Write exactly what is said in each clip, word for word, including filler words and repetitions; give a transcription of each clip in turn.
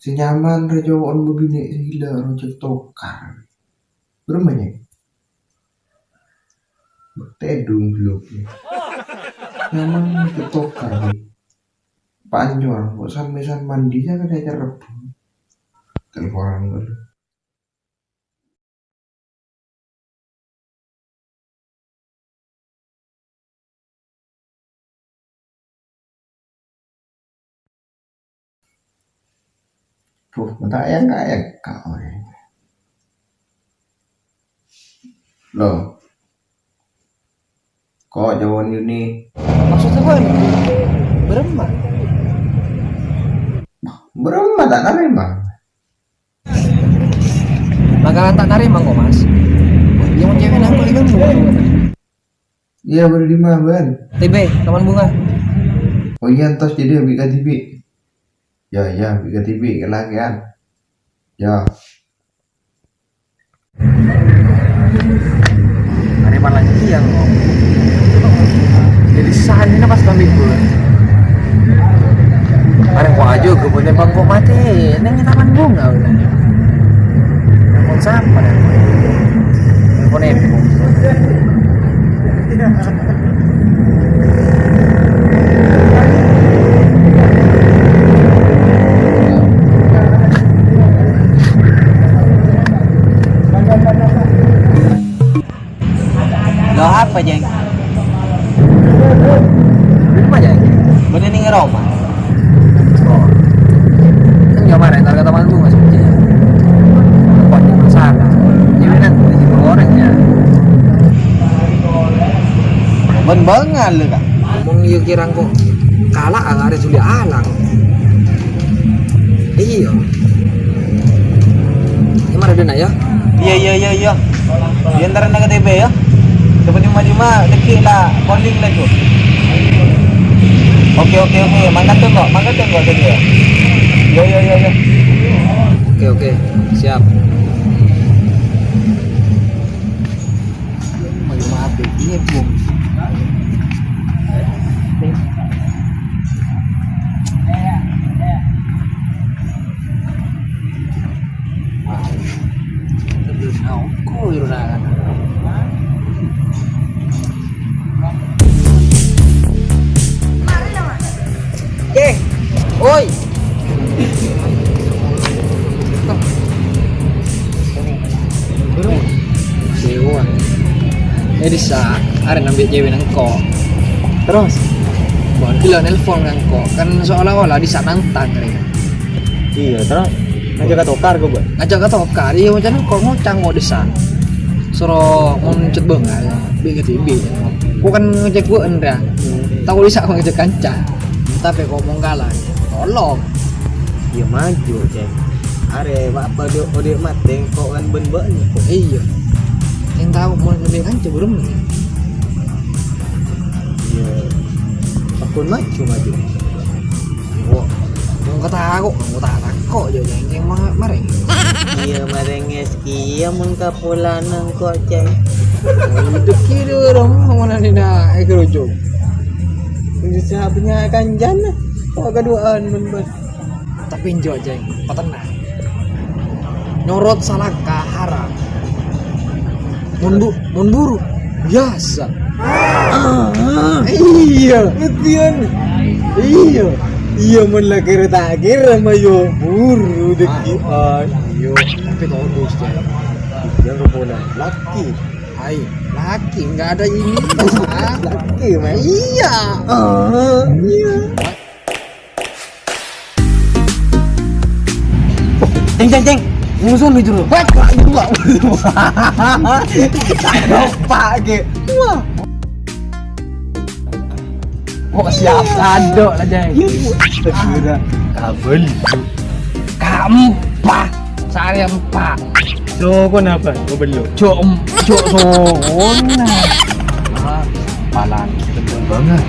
Sè nyaman rè cowok mon bâbinè' sè ghilâ rojhâk tokar. Bârâmma, Cèng? Tèdung belum. Nyaman rojhâk tokar, Cèng. Panjol, kok samè san mandi ya kadhâ' cerrep. Teleponan dulu. Duh, mata ayang ka ayang ka, oke. Lo. Kok jawon Yuni? Maksudnya, Bang? Bârâmma? Bârâmma ta' narèma? Bakalan ta' narèma kok, Mas. Yang cewek nangkep itu. Iyâ, bâdâ dimma, Bân? T B, Taman Bunga. Oh iyâ, entos jadi bi' kadibi'. Iyâ, iyâ, bi' kadibi', kalakèyan. Iyâ. Arè malang iyâ, kok. Jadi sahana pas kami gue. Arè kok aja gue punya bangkok mati. Neng Taman Bunga, udah. Bangkok siapa, dah? Bangkok Nepok. Lo apa, Jeng? Apa, Jeng? Bâdâ neng roma. Oh. Kan kemarin harga teman lu masih kecil. Kuat di sana. Jadi nanti goreng ya. Bân-bângan lu, Kak. Ngomong iya kirang kok kalah angare suli alang. Iya. Ini mana dena ya? Iya, iya, iya, iya. Diantaran ke T B ya. Coba di rumah, deki lah, calling lah tuh. Oke, oke, oke. Mangkat tuh kok, mangkat tuh kok tadi ya. Iya, iya, iya, iya. Oke, oke. Siap. Ayo mati, iya, Bung. Oke, oi. Dewa. Eh, Disa, arè nambi' cewek nangko. Terus? Bon, gila nelpon nangko. Kan seolah-olah Disa nantang, rè. Iya, terus? Ngajak ka tokar, kok, Bang? Ngajak ka tokar, iya, macam kok ngocang kok Disa. Soro mon cet bengal, bi' ketibi. Kok kan ngecek gua, Ndra. Tahu Disa kok ngecek kanca. Tapi kok mau kalah, tolong. Ya maju, Ceng. Arè, apa dia, oh, dia mateng, kok kan ben banyak, kok. Iya. Yang tahu mau lebih kan cemburu. Iya. Aku maju, maju. Wah, mau kata aku, mau tak takok, ya, Ceng, Ceng, ma-, mareng. Iya, mareng, es, iya, mun kapulanan kok, Ceng. Udah kira orang mana nih, nah, eh, kerujung. Bisa punya kanjana, kok keduaan, men, Bos. Tapi enjo', Ceng, petenang. Nyorot salangka haram. Mun bu-, mun buru, biasa. Ah, iya. Ngertian. Iya. Iya, mun la kira tak kira, mayo buru dekian. Iya. Tapi todus, Ceng. Yang kepala laki. Hai, laki, nggak ada ini. Laki, mah. Iya. Ah, iya. Ceng, ceng, ceng. Musuh nih dulu. Wah, wah, wah, wah. Lupa, ge. Wah. Kok siap sadok lah, Ceng? Iya, Bu. Segera kabel. Kamu, Pak. Saya, Pak. Sokon apa? Kau belum? Cok, cok sokon. Ah, palan. Betul banget.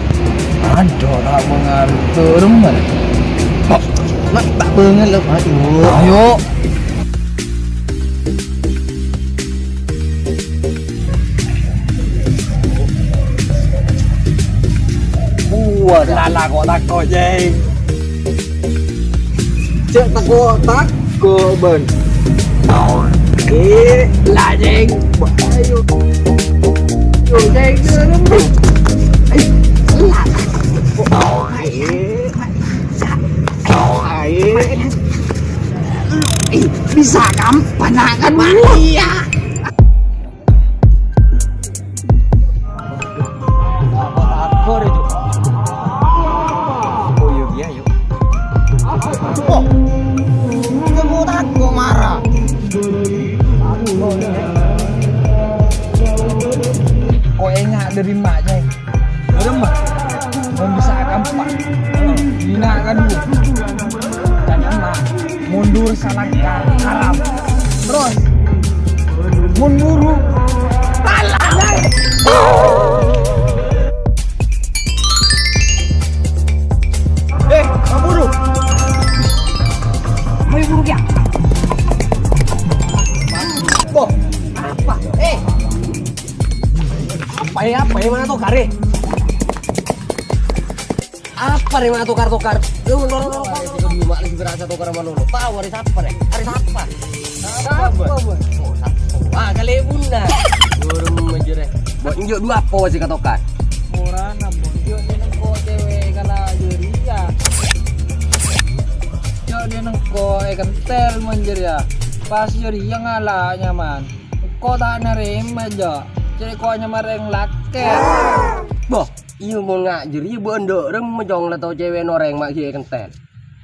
Aduh, tak mengatur, Mak. Mak, tak banget loh, Mak. Ayo. Wah, lala kok tako, Ceng. Cè' tako'-tako' bân. Eh, la, Jeng. Ayo. Yo, Jeng. Ayo. Ayo. Ayo. Eh, bisa gampang kan, Mak? Iya. Tako' rè, Cuk. Oh, iya, iya, yuk. Oh. Kamu tako' mara. Kok enggak nerima aja? Nerima. Mau bisa gampang. Ini kan dulu. Dan emak. Mundur salangkah haram. Terus. Mun buru. Alah. Eh, kaburu. Ayo buru dia. Boh, apa? Eh. Apa ya? Apa ya? Mana tuh kare? Apa rè ma' tokar-tokar? Lu, lu, lu, lu, lu, lu, lu, lu, lu, tao arè sapa rè? Arè sapa? Sapa, Bos? Oh, sapa? Wah, kalèbunna. Burung majur, eh. Bos, enjâ' dua apa sih katokar? Ora, napa? Yo, neng kok cewek kala Juria. Yo, neng kok, eh, kentel manjur ya. Pas Juria ngala' nyaman. Engko' ta' narèma, Jo. Cè' ko' nyamana rèng lakè'. Boh, iyâ mon ngajhâr, iyâ bâ'na dâ' remma, Jong, la tao cewek norèng ma' ghi' èkentel.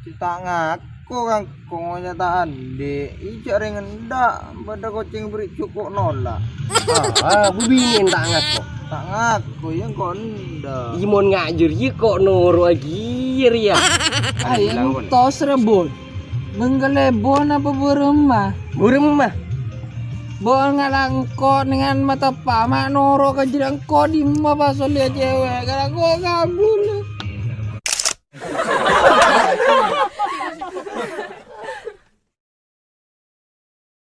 Cè' ta' ngako, Kang, ko' ngonya ta' andi'. Ijâ' rèng endâ', padâ kocèng bâri' jhuko' nola'. Ah, ah, bubinen ta' ngako. Ta' ngako, iyâ engko' endâ'. Iyâ mon ngajhâr, iyâ ko' noro'aghi rèya. Ayo, entos, Rebon. Bengkale bon apa buremma? Buremma. Bon ngala' engko' nèngan mateppa' ma' noro' ka jârèya engko' dimma pas ollè cewek. Kala engko' kabul.